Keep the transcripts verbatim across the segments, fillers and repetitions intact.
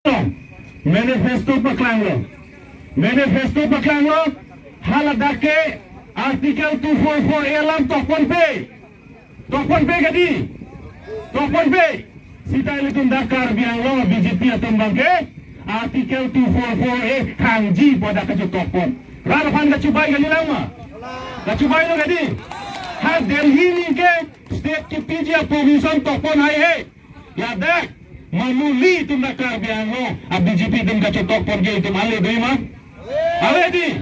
Manifesto paklanglo. Manifesto paklanglo. Hala dak ke Article two four four A alam tokponpe. Tokponpe kedi. Tokponpe. Seta ilitum dak Karbi Anglong B J P atum abang ke Article two four four A hangji pu dak kachotokpon. Rat aphan kachubai kalilang ma? Kachubailo kedi. Ha Delhi aning ke state kipiji a-provision tokpon haihe. Ladak, manu ilitum dak Karbi Anglong a B J P atum kachotokpon ke itum ale dei ma? Ale di.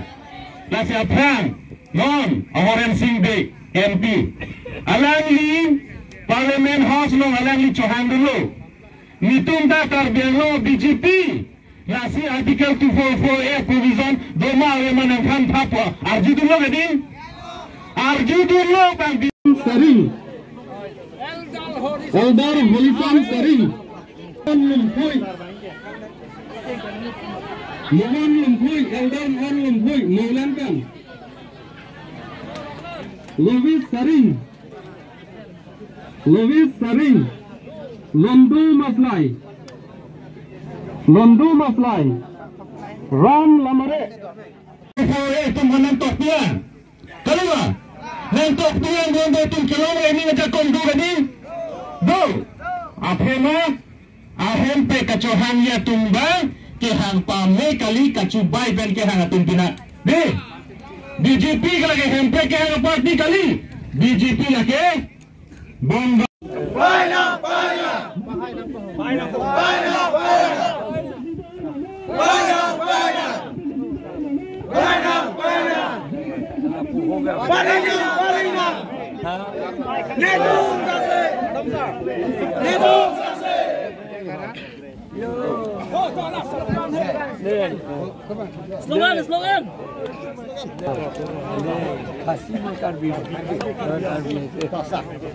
Lasi aphrang, non, Horensing Bey, M P. Alangli, Parliament House along alangli chohangdunlo. Netum dak Karbi Anglong B J P. Lasi Article two four four A provision do ma ave ma nangthan thap pu arjudunlo kedi. Arjudunlo bang di. Saring. Elder Holisang Saring. Lumphoi. Mohan Lumphoi, Elder Mohan Lumphoi, Maulan kan. Lovis Saring. Lovis Saring, Londu Maslai, Londu Maslai, Ram Lamare. Four A atum nangtokpia. Kali ma? Nangtokpia, Londu atum kelong ini ngajak komdu kedi. Do. Aphema. Ahempek kachohangji atum abang kehang pame kali, kachubai pen kehang atum pina. Dei, B J P ke lake hempek kehang aparty kali. B J P lake bomba. Paina, paina. Paina, paina. Paina, paina. Paina, paina. Paina, paina. Netum sase. Netum sase. Slogan, slogan. Khasi ma Karbi. Karbi.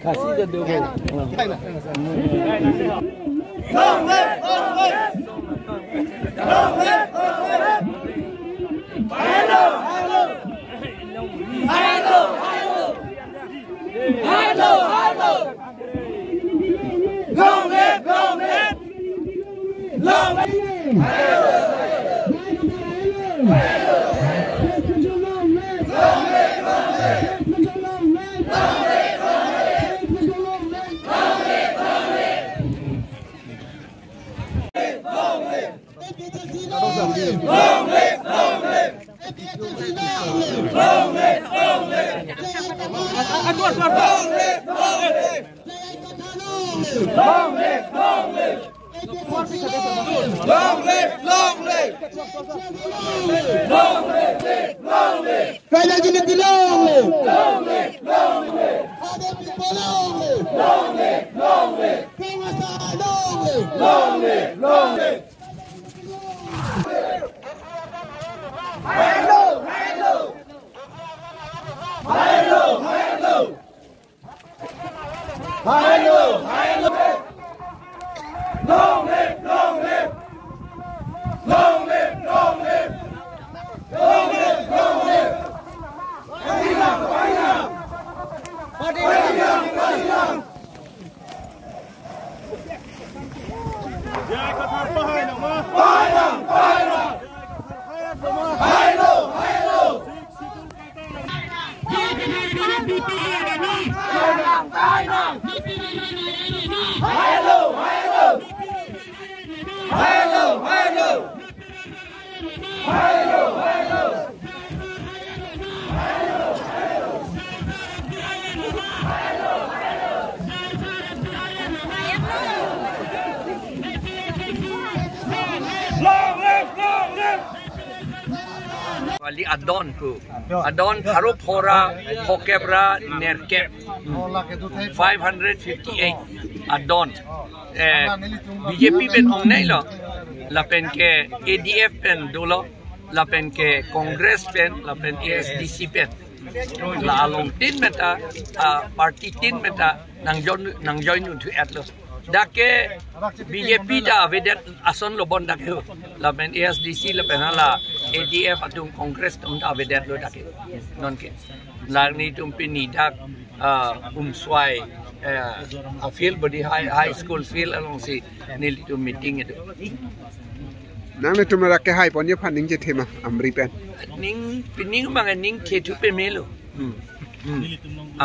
Khasi jadeu. Long live, long live. Long live, long live. Hello, hello. Hello, hello. Hello, hello. Long live, long live. Long live. Long live, long live. Long live, long live. Long live, long live. Long live, long live. Long live, long live. Long live, long live. Long live. Long live, long live. Long live, long live. Other people, long live. Long live, long live. Long live, long live. Hello, hello. Hello, hello. Hello, hello. Long live, long live. Long live, long live. Long live, long live. Paina, paina. Paina, paina. Paina, paina. Hello, hello. Hello, hello. Hello, hello. Hello, hello. Long live, long live. Kali adon pu. Adon pharo phongo ra phokep ra nerkep. Five hundred fifty-eight adon. Eh, B J P pen ongneilo. Lapen ke A D F pen dolo. Lapen ke Congress pen, lapen A S D C pen. La along tin meta, ah, party tin meta, nangjoin, nangjoin unthu etlo. Dak ke B J P ta avedet ason lo bon dak ke ho. Lapen A S D C lapen hala A D F atum Congress atum ta avedetlo dak ke. Non ke. La netum pini dak, ah, Umswai, Eh, a field body high, high school field alongsi nelitum meeting kedo. Nanglitum rak kehai ponji aphan ning chethe ma Amri pen? Ning, pining abang ning chethu pemelo. Hmm. Hmm.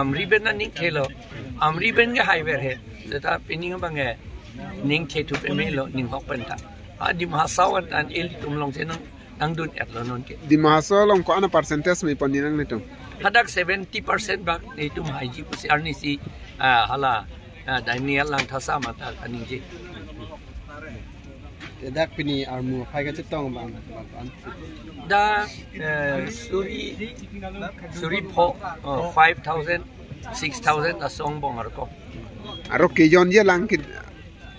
Amri pen na ning thelo. Amri pen kehai ver he. Seta pining abang ning chethu pemelo, ning hok pen ta. A Dima Hasao an tan ilitum alongsi nang nangdun-etlo non ke. Dima Hasao along ko-an a percentage me pon nanglitum? Hadak seventy percent bak nelitum haiji pusi arnisi, ah, hala, ah, Daniel Langthasa mata kaningje. Dak pini armu aphai kachetong abang, abang, abang. Dak, eh, suri, suri pho, oh, five thousand, six thousand asong bong arko. Aro kejonji lang ke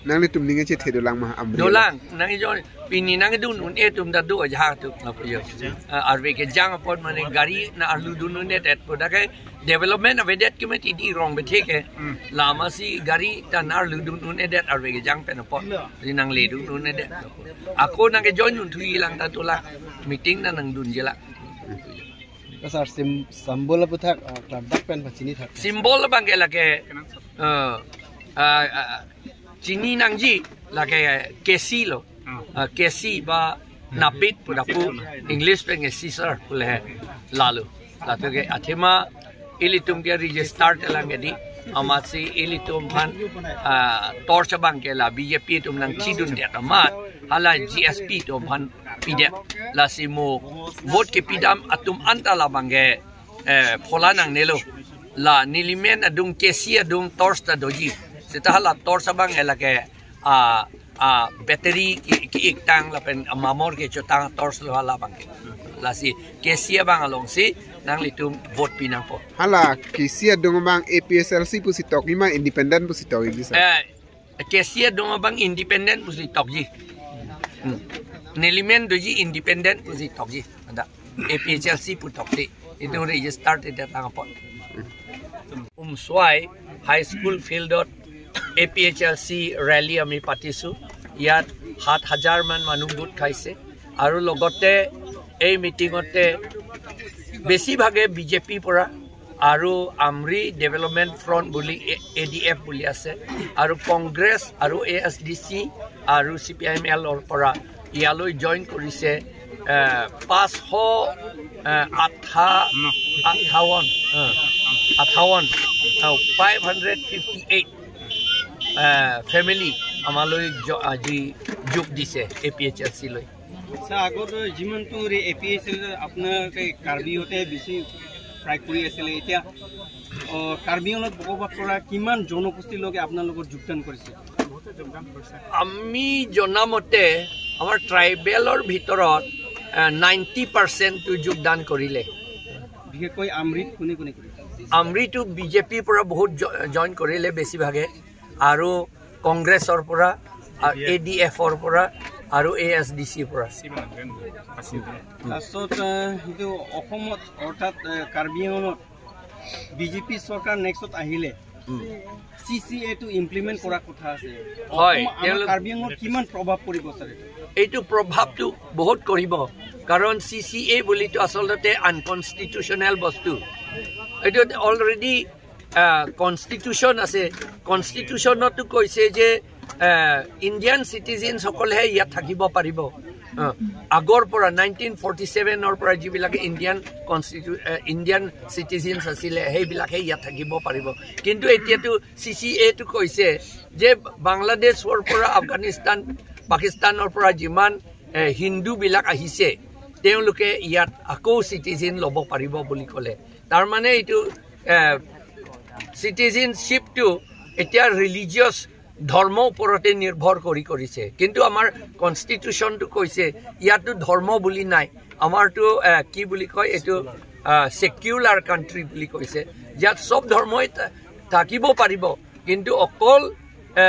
nanglitum ning chethe dolang ma Amri? Dolang, nangkejon, pini nangkedun un-e atum ta do ajahak atum lapu jo. Ah, arve kejang apot mane gari nang-arlu dun un-edet po, dak ke development avedet ke mati di rong bethe ke. Hmm. Lama si gari ta nang-arlu dun un-edet arve kejang pen apot. Di nangle dun un-edet. Ako nangkejoin un thuji lang ta dolang. Meeting nang nangdunji lang. Ka sir, sim-, symbol aputhak, ah, klardak pen pachini thak. Symbol abang ke lake, ah, ah, ah, chini nangji lake K C lo. Ah, K C ba napit pu lapu, English pen ke scissor pu le lalo. Lapu ke athema ilitum ke register telang ke di, amatsi ilitum aphan, ah, torch abang ke la B J P atum nangchidundet amat hala G S P atum aphan pidet. Lasi mo vote kepidam atum anta labang ke, eh, phola nangnelo. La nelimen adung K C adung torch ta doji. Seta hala torch abang ke lake, ah, ah, battery ke, ke-iktang lapen amamor kechotang torch lo hala abang ke. Lasi K C abang alongsi nanglitum vote pinangpo. Hala K C adung abang A P H L C pusi tokji ma independent pusi tokji sir? Eh, K C adung abang independent pusi tokji. Hmm. Nelimen doji independent pusi tokji. Ada A P H L C pu tokte. Itum register tedet lang apot. Umswai High School fieldot A P H L C rally ami patisu. Iyat সাত হাজাৰ মান মানুহ গোট খাইছে। আৰু লগতে এই মিটিঙতে বেছিভাগে B J P পৰা আৰু Amri Development Front bully A-, A D F বুলি আছে, আৰু কংগ্ৰেছ আৰু A S D C আৰু C P I M L ৰ পৰা ইয়ালৈ জইন কৰিছে, এ, পাঁচশ, এ, আঠা-, আঠাৱন্ন, এ, আঠাৱন্ন, এ, five hundred fifty eight, এ, family আমালৈ জ-, আজি যোগ দিছে A P H L C লৈ। ছাৰ, আগতে যিমানটো ৰে-, A P H L C আপোনালোকে কাৰ্বিহঁতে বেছি ট্ৰাই কৰি আছিলে, এতিয়া, অ, কাৰ্বি আংলঙত বসবাস কৰা কিমান জনগোষ্ঠীৰ লোকে আপোনালোকৰ যোগদান কৰিছে? আমি জনামতে আমাৰ ট্ৰাইবেলৰ ভিতৰত, এ, নাইণ্টি পাৰ্চেণ্টটো যোগদান কৰিলে। বিশেষকৈ আমৰিত কোনে কোনে কৰিছে? আমৰিটো B J P ৰ পৰা বহুত জ-, জইন কৰিলে বেছিভাগে, আৰু কংগ্ৰেছৰ পৰা, আৰু A D F ৰ পৰা, আৰু A S D C ৰ পৰা। লাষ্টত, আহ, এইটো অসমত অৰ্থাৎ, আহ, কাৰ্বি আংলঙত B J P চৰকাৰ নেক্সটত আহিলে উম। C C A টো ইমপ্লিমেণ্ট কৰা কথা আছে। হয়, অসম-, আমাৰ তেওঁলোক কাৰ্বি আংলঙত কিমান প্ৰভাৱ পৰিব ছাৰ এইটো? এইটো প্ৰভাৱটো বহুত কৰিব, কাৰণ C C A বুলিতো আচলতে আনকনষ্টিটিউচনেল বস্তু। এইটো অলৰেডি, আহ, কনষ্টিটিউচন আছে। কনষ্টিটিউচনতো কৈছে যে, আহ, ইণ্ডিয়ান চিটিজেনসকলেহে ইয়াত থাকিব পাৰিব। আহ, আগৰ পৰা, নাইনটিন ফৰ্টি ছেভেনৰ পৰা যিবিলাকে ইণ্ডিয়ান কনষ্টিটিউ-, আহ, ইণ্ডিয়ান চিটিজেনছ আছিলে, সেইবিলাকে ইয়াত থাকিব পাৰিব। কিন্তু এতিয়াতো চি চি এটো কৈছে যে বাংলাদেশৰ পৰা, আফগানিস্তান, পাকিস্তানৰ পৰা যিমান, এ, হিন্দুবিলাক আহিছে, তেওঁলোকে ইয়াত আকৌ চিটিজেন ল'ব পাৰিব বুলি ক'লে। তাৰমানে এইটো, এ, চিটিজেনশ্বিপটো এতিয়া ৰিলিজিয়াছ ধৰ্মৰ ওপৰতে নিৰ্ভৰ কৰি কৰিছে। কিন্তু আমাৰ কনষ্টিটিউচনটো কৈছে ইয়াতো ধৰ্ম বুলি নাই। আমাৰতো, এ, কি বুলি কয় এইটো, আ, ছেকুলাৰ কাণ্ট্ৰি বুলি কৈছে। ইয়াত চব ধৰ্মই থা-, থাকিব পাৰিব, কিন্তু অকল, এ,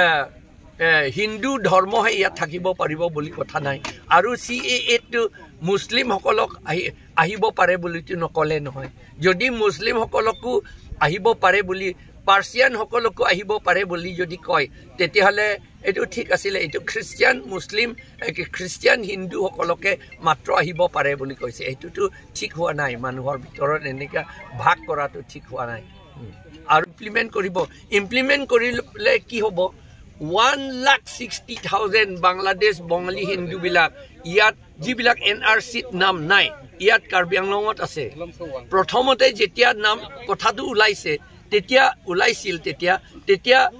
এ, হিন্দু ধৰ্মহে ইয়াত থাকিব পাৰিব বুলি কথা নাই। আৰু চি এ এটো মুছলিমসকলক আহি-, আহিব পাৰে বুলিতো নক'লে নহয়। যদি মুছলিমসকলকো আহিব পাৰে বুলি, পাৰ্চিয়ানসকলকো আহিব পাৰে বুলি যদি কয়, তেতিয়াহ'লে এইটো ঠিক আছিলে। এইটো খ্ৰীষ্টিয়ান, মুছলিম, এ, কি, খ্ৰীষ্টিয়ান হিন্দুসকলকে মাত্ৰ আহিব পাৰে বুলি কৈছে। এইটোতো ঠিক হোৱা নাই, মানুহৰ ভিতৰত এনেকুৱা ভাগ কৰাটো ঠিক হোৱা নাই। আৰু ইমপ্লিমেণ্ট কৰিব। ইমপ্লিমেণ্ট কৰিলে কি হ'ব? ওৱান লাখ ছিক্সটি থাউজেণ্ড বাংলাদেশ বঙালী হিন্দুবিলাক ইয়াত যিবিলাক এন আৰ চিত নাম নাই, ইয়াত কাৰ্বি আংলঙত আছে। প্ৰথমতে যেতিয়া নাম কথাটো ওলাইছে, তেতিয়া ওলাইছিল, তেতিয়া তেতিয়া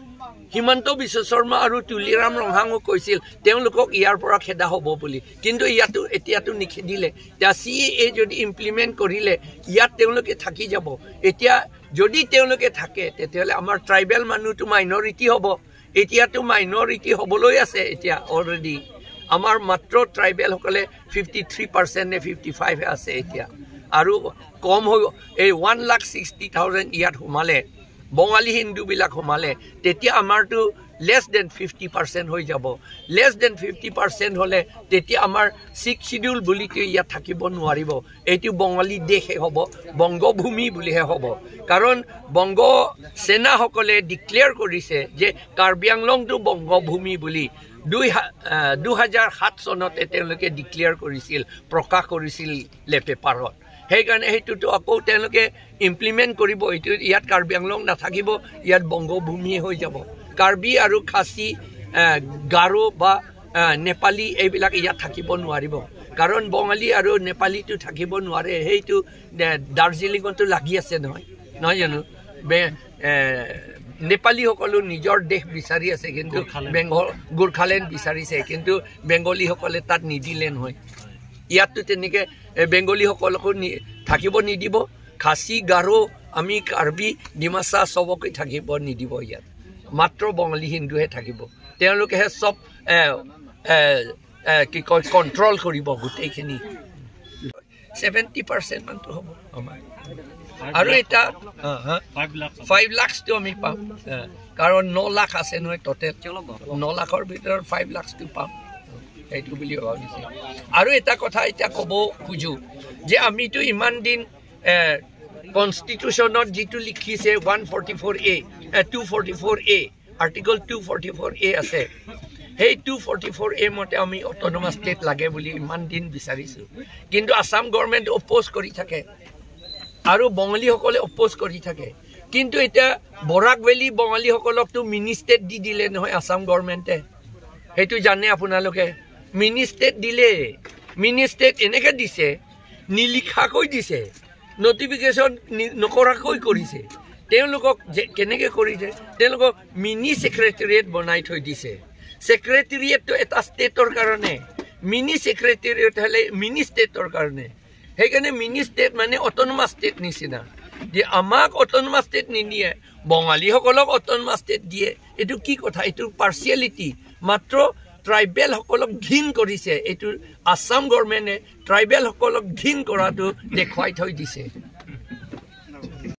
হিমন্ত বিশ্ব শৰ্মা আৰু তুলিৰাম ৰংহাঙো কৈছিল তেওঁলোকক ইয়াৰ পৰা খেদা হ'ব বুলি, কিন্তু ইয়াতো এতিয়াতো নিখেদিলে। এতিয়া চি এ এ যদি ইমপ্লিমেণ্ট কৰিলে ইয়াত তেওঁলোকে থাকি যাব। এতিয়া যদি তেওঁলোকে থাকে তেতিয়াহ'লে আমাৰ ট্ৰাইবেল মানুহটো মাইনৰিটি হ'ব। এতিয়াতো মাইনৰিটি হ'বলৈ আছে এতিয়া অলৰেডি। আমাৰ মাত্ৰ ট্ৰাইবেলসকলে ফিফটি থ্ৰী পাৰ্চেণ্ট নে ফিফটি ফাইভ আছে এতিয়া। আৰু কম হৈ এই ওৱান লাখ ছিক্সটি থাউজেণ্ড ইয়াত সোমালে, বঙালী হিন্দুবিলাক সোমালে, তেতিয়া আমাৰতো লেছ দেন ফিফটি পাৰ্চেণ্ট হৈ যাব। লেছ দেন ফিফটি পাৰ্চেণ্ট হ'লে তেতিয়া আমাৰ ছিক্স শ্বিডিউল বুলিতো ইয়াত থাকিব নোৱাৰিব। এইটো বঙালী দেশহে হ'ব, বংগভূমি বুলিহে হ'ব। কাৰণ বংগ সেনাসকলে ডিক্লেয়াৰ কৰিছে যে কাৰ্বি আংলংটো বংগভূমি বুলি। দুই হা- আহ, দুহেজাৰ সাত চনতে তেওঁলোকে ডিক্লেয়াৰ কৰিছিল, প্ৰকাশ কৰিছিলে পেপাৰত। সেইকাৰণে সেইটোতো আকৌ তেওঁলোকে ইমপ্লিমেণ্ট কৰিব। এইটো ইয়াত কাৰ্বি আংলং নাথাকিব, ইয়াত বংগভূমি হৈ যাব। কাৰ্বি আৰু খাচী, আহ, গাৰো বা আহ, নেপালী এইবিলাক ইয়াত থাকিব নোৱাৰিব। কাৰণ বঙালী আৰু নেপালীটো থাকিব নোৱাৰে। সেইটো, এ, দাৰ্জিলিঙতো লাগি আছে নহয়, নহয় জানো? বে- এ, নেপালীসকলো নিজৰ দেশ বিচাৰি আছে, কিন্তু গোৰ্খালেণ্ড। বেংগল গোৰ্খালেণ্ড বিচাৰিছে, কিন্তু বেংগলীসকলে তাত নিদিলে নহয়। ইয়াততো তেনেকে, এ, বেংগলীসকলকো নি- থাকিব নিদিব। খাচী, গাৰো, আমি কাৰ্বি, ডিমাচা চবকে থাকিব নিদিব ইয়াত। মাত্ৰ বঙালী হিন্দুহে থাকিব। তেওঁলোকেহে চব, এ, এ, এ, কি কয়, কণ্ট্ৰল কৰিব গোটেইখিনি। ছেভেণ্টি পাৰ্চেণ্ট মানটো হ'ব আমাৰ। আৰু এটা, হা, হা? ফাইভ লাখ। ফাইভ লাখটো আমি পাম। হা। কাৰণ ন লাখ আছে নহয় টোটেল। ন লাখৰ ভিতৰত ফাইভ লাখটো পাম। সেইটো বুলি ভাবিছোঁ। আৰু এটা কথা এতিয়া ক'ব খোজো যে আমিতো ইমান দিন, এ, কনষ্টিটিউশ্যনত যিটো লিখিছে ওৱান ফৰ্টি ফ'ৰ এ, এ, টু ফৰ্টি ফ'ৰ এ, আৰ্টিকল টু ফৰ্টি ফ'ৰ এ আছে, সেই টু ফৰ্টি ফ'ৰ এ মতে আমি অট'নমাছ ষ্টেট লাগে বুলি ইমান দিন বিচাৰিছোঁ। কিন্তু আছাম গভৰ্ণমেণ্ট অপ'জ কৰি থাকে আৰু বঙালীসকলে অপ'জ কৰি থাকে। কিন্তু এতিয়া বৰাক ভেলী বঙালীসকলকতো মিনি ষ্টেট দি দিলে নহয় আছাম গভৰ্ণমেণ্টে। সেইটো জানে আপোনালোকে? মিনি ষ্টেট দিলে, মিনি ষ্টেট এনেকে দিছে, নিলিখাকৈ দিছে, নটিফিকেশ্যন নি- নকৰাকৈ কৰিছে। তেওঁলোকক যে কেনেকে কৰিছে, তেওঁলোকক মিনি ছেক্ৰেটেৰিয়েট বনাই থৈ দিছে। ছেক্ৰেটেৰিয়েটটো এটা ষ্টেটৰ কাৰণে, মিনি ছেক্ৰেটেৰিয়েট হ'লে মিনি ষ্টেটৰ কাৰণে। সেইকাৰণে মিনি ষ্টেট মানে অট'নমাছ ষ্টেট নিচিনা, যে আমাক অট'নমাছ ষ্টেট নিদিয়ে, বঙালীসকলক অট'নমাছ ষ্টেট দিয়ে। এইটো কি কথা? এইটো পাৰ্চিয়েলিটি। মাত্ৰ ট্ৰাইবেলসকলক ঘিণ কৰিছে। এইটো আছাম গভৰ্ণমেণ্টে ট্ৰাইবেলসকলক ঘিণ কৰাটো দেখুৱাই থৈ দিছে।